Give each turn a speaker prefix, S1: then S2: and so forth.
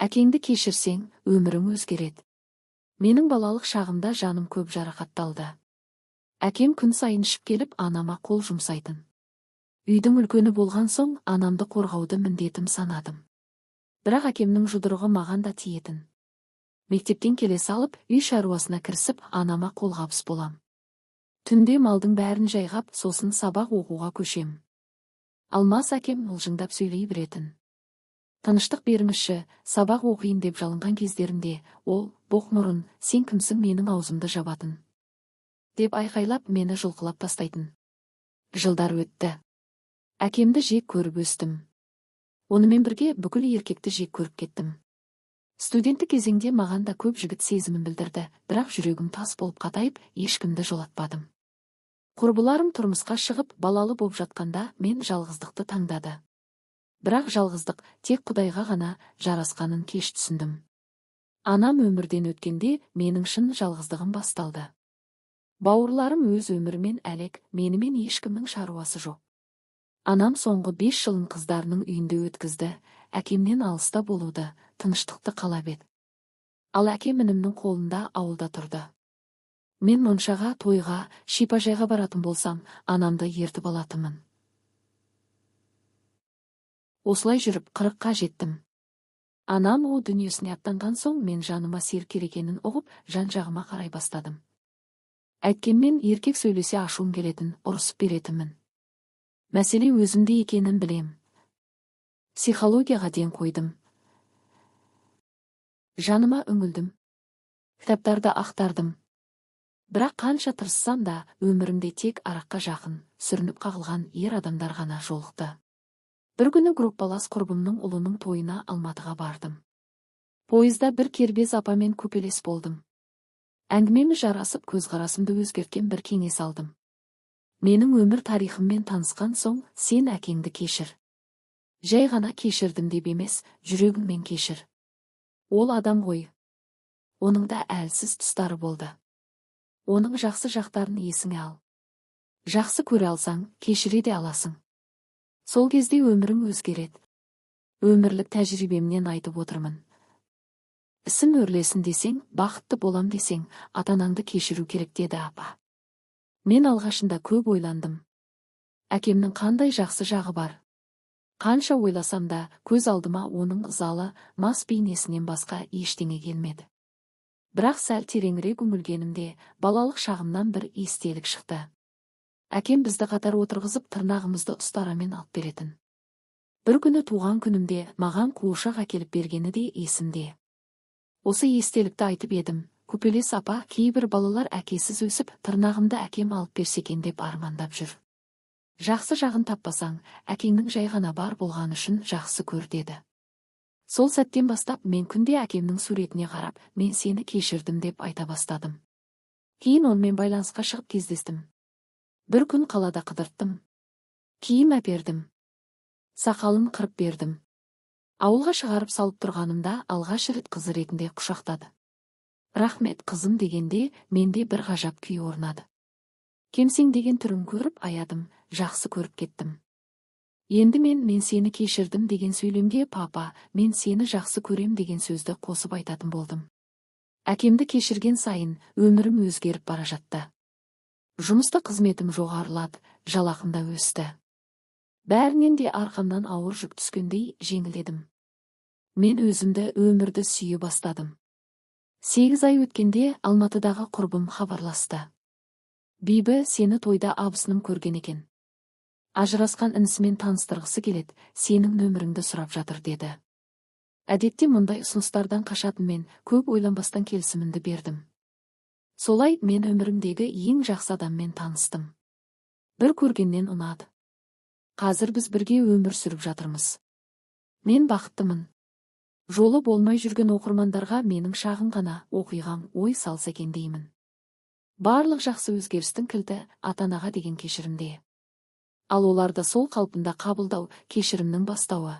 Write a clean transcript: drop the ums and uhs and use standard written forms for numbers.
S1: Әкеңді кешірсең, өмірің өзгереді. Менің балалық шағымда жаным көп жарақатталды. Әкем күн сайын ішіп келіп, анама қол жұмсайтын. Үйдің үлкені болған соң, анамды қорғауды міндетім санадым. Бірақ әкемнің жұдырығы маған да тиетін. Мектептен келе салып, үй шаруасына кірісіп, анама қолғабыс болам. Түнде малдың бәрін жайғап, сосын сабақ оқуға көшем. Алмас әкем мылжыңдап сөйлей беретін. Тыныштық беріңізші, сабақ оқиын деп жалынған кездерімде, ол: «Боқмұрын, сен кімсің менің аузымды жабатын?» – деп айқайлап, мені жұлқылап тастайтын. Жылдар өтті. Әкемді жек көріп өстім. Онымен бірге бүкіл еркекті жек көріп кеттім. Студенттік кезеңде маған да көп жігіт сезімін білдірді, бірақ жүрегім тас болып қатайып, ешкімді жолатпадым. Құрбыларым тұрмысқа шығып, балалы боп жатқанда, мен жалғыздықты таңдады. Бірақ жалғыздық тек Құдайға ғана жарасқанын кеш түсіндім. Анам өмірден өткенде менің шын жалғыздығым басталды. Бауырларым өз өмірімен әлек, менімен ешкімнің шаруасы жоқ. Анам соңғы 5 жылын қыздарының үйінде өткізді, әкемнен алыста болуды, тыныштықты қалап еді. Ал әкем інімнің қолында ауылда тұрды. Мен моншаға, тойға, шипажайға баратын болсам, анамды ертіп алатынмын. Осылай жүріп 40-қа жеттім. Анам о дүниесіне аттанған соң, мен жаныма серік керек екенін ұғып, жан-жағыма қарай бастадым. Әйткенмен еркек сөйлесе, ашуым келетін, ұрысып беретінмін. Мәселе өзімде екенін білем. Психологияға ден қойдым. Жаныма үңілдім. Кітаптарды ақтардым. Бірақ қанша тырыссам да, өмірімде тек араққа жақын, сүрініп қағылған ер адамдар ғана жолықты. Бір күні группалас құрбымның ұлының тойына Алматыға бардым. Пойызда бір кербез апамен купелес болдым. Әңгімеміз жарасып, көзқарасымды өзгерткен бір кеңес алдым. Менің өмір тарихыммен танысқан соң, «Сен әкеңді кешір. Жай ғана кешірдім деп емес, жүрегіңмен кешір. Ол адам ғой. Оның да әлсіз тұстары болды. Оның жақсы жақтарын есіңе ал. Жақсы көре алсаң, кешіре де аласың. Сол кезде өмірің өзгереді. Өмірлік тәжірибемнен айтып отырмын. Ісің өрлесін десең, бақытты болам десең, ата-анаңды кешіру керек», – деді апа. Мен алғашында көп ойландым. Әкемнің қандай жақсы жағы бар? Қанша ойласам да, көз алдыма оның ызалы, мас бейнесінен басқа ештеңе келмеді. Бірақ сәл тереңірек үңілгенімде, балалық шағымнан бір естелік шықты. Әкем бізді қатар отырғызып, тырнағымызды ұстарамен алып беретін. Бір күні туған күнімде маған қуыршақ әкеліп бергені де есімде. Осы естелікті айтып едім, купелес апа: «Кейбір балалар әкесіз өсіп, тырнағымды әкем алып берсе екен деп армандап жүр. Жақсы жағын таппасаң, әкеңнің жай ғана бар болғаны үшін жақсы көр», – деді. Сол сәттен бастап мен күнде әкемнің суретіне қарап, «Мен сені кешірдім» деп айта бастадым. Кейін онымен байланысқа шығып, кездестім. Бір күн қалада қыдырттым. Киім әпердім. Сақалын қырып бердім. Ауылға шығарып салып тұрғанымда, алғаш рет қызы ретінде құшақтады. «Рахмет, қызым», – дегенде, менде бір ғажап күй орнады. Кемсеңдеген түрін көріп аядым, жақсы көріп кеттім. Енді мен «Мен сені кешірдім» деген сөйлемге «Папа, мен сені жақсы көрем» деген сөзді қосып айтатын болдым. Әкемді кешірген сайын өмірім өзгеріп бара жатты. Жұмыста қызметім жоғарылады, жалақым да өсті. Бәрінен де арқамнан ауыр жүк түскендей жеңілдедім. Мен өзімді, өмірді сүйе бастадым. 8 ай өткенде Алматыдағы құрбым хабарласты. «Бибі, сені тойда абысыным көрген екен. Ажырасқан інісімен таныстырғысы келеді, сенің нөміріңді сұрап жатыр», – деді. Әдетте мұндай ұсыныстардан қашатын мен көп ойланбастан келісімімді бердім. Солай мен өмірімдегі ең жақсы адаммен таныстым. Бір көргеннен ұнады. Қазір біз бірге өмір сүріп жатырмыз. Мен бақыттымын. Жолы болмай жүрген оқырмандарға менің шағын ғана оқиғам ой салса екен деймін. Барлық жақсы өзгерістің кілті ата-анаға деген кешірімде. Ал оларды сол қалпында қабылдау – кешірімнің бастауы.